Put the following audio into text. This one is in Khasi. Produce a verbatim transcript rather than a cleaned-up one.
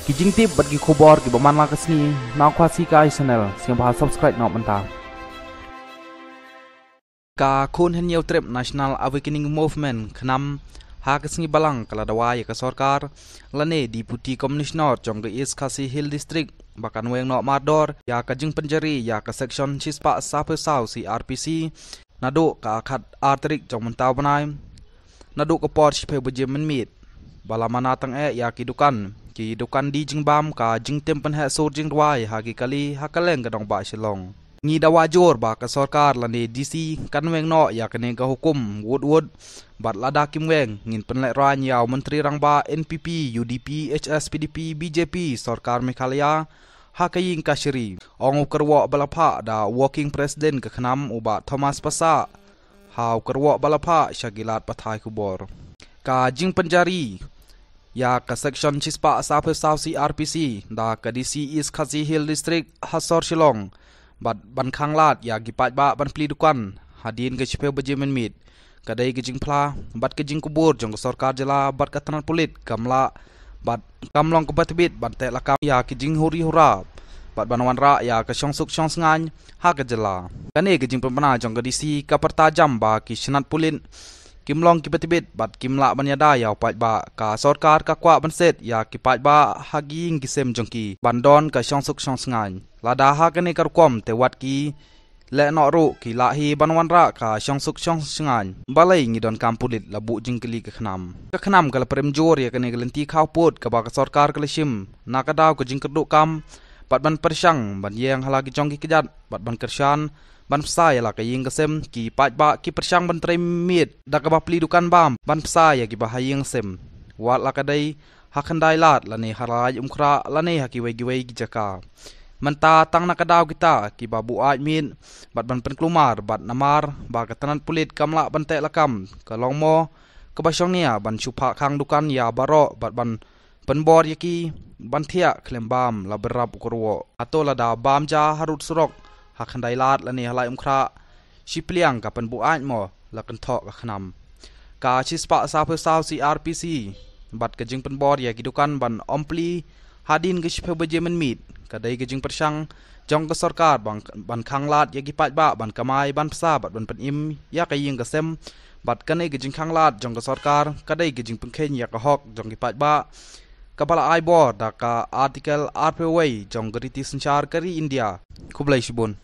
Ki jingtip bad ki khubor kiba man la ka sngi na Khasi Kai Channel, sngewbha subscribe noh mynta. Ka Khun Hynñiewtrep National Awakening Movement, KHNAM, ha ka sngi Balang ka la dawa ïa ka sorkar lane Deputy Commissioner jong ka East Khasi Hills District ba kan weng noh mardor ïa ka jingpynjari ïa ka Section shispah saphew saw C R P C naduh ka khat ar tarik jong mynta u bnai, naduh ka por shiphew baje mynmiet, ba la mana tang eh ïa ki dukan, ki dukan die jingbam, ka jingtim pynheh sur jingrwai ha ki kali ha kylleng ka nongbah Shillong. Ngi dawa jur ba ka sorkar lane D C kan weng noh ïa kane ka hukum wut wut, bad lada kim weng, ngin pynlehraiñ ïa u Myntri Rangbah N P P, U D P, H S P D P, B J P, sorkar Meghalaya ha ka ïing kashari, ong u kyrwoh ba la phah da u Working President ka KHNAM, u Bah Thomas Passah, ha u kyrwoh ba la phah sha ki lad pathai khubor. Ka jingpynjari ïa ka Section shispah saphew saw C R P C da ka D C East Khasi Hills District ha sor Shillong, bad ban khanglad ïa ki paidbah ban plie dukan hadien ka shiphew baje mynmiet, ka dei ka jingphla bad ka jingkubur jong ka sorkar jylla bad ka tnat pulit kam lah bad kam long kaba tbit ban teh lakam ïa ki jinghuri hura bad ban wanrah ïa ka shongsuk shongsngaiñ ha ka jylla. Kane ka jingpynbna jong ka D C ka pyrta jam ba ki tnat pulit kim long kiba tbit bad kim lah ban ïada ïa u paidbah. Ka sorkar ka kwah ban set ïa ki paidbah ha ki ïing ki sem jong ki ban don ka shongsuk shongsngaiñ. Lada ha kane ka rukom te wat ki leh noh ruh, ki lah hi ban wanrah ka shongsuk shongsngaiñ. Balei ngi donkam pulit, la buh jingkylli ka KHNAM. Ka KHNAM ka la pyrshang jur ïa kane ka lynti khawpud kaba ka sorkar ka la shim na ka daw ka jingkyrduh kam bad ban pyrshang ban ïeng ha la ki jong ki kjat bad ban kyrshan ban bsa ïa la ka ïing ka sem. Ki paidbah ki pyrshang ban trei miet da kaba plie dukan bam ban bsa ïa kiba ha ïing sem, wat la ka dei ha Khyndai Lad lane ha Laitumkhrah lane ha kiwei kiwei ki jaka. Mynta tang na ka daw kita kiba buaid miet bad ban pynkulmar, bad namar ba ka tnat pulit kam lah ban teh lakam, ka long mo kaba shongnia ban shu phah khang dukan ïa baroh bad ban pynbor ïa ki ban thiah khlem bam, la bynrap u kyrwoh. Hato lada bam ja harud surok ha Khyndai Lad lane ha Laitumkhrah, shi pliang ka pynbuaid mo, la kynthoh ka KHNAM. Ka shispah saphew saw C R P C bad ka jingpynbor ïa ki dukan ban ym plie hadien ka shiphew baje mynmiet, ka dei ka jingpyrshang jong ka sorkar ban, ban khanglad ïa ki paidbah ban kamai, ban bsa bad ban pynim ïa ka ïing ka sem. Bad kane ka jingkhanglad jong ka sorkar ka dei ka jingpynkheiñ ïa ka hok jong ki paidbah, kaba la ai bor da ka Article arphew wei jong ka riti synshar ka ri India. Khublei shibun.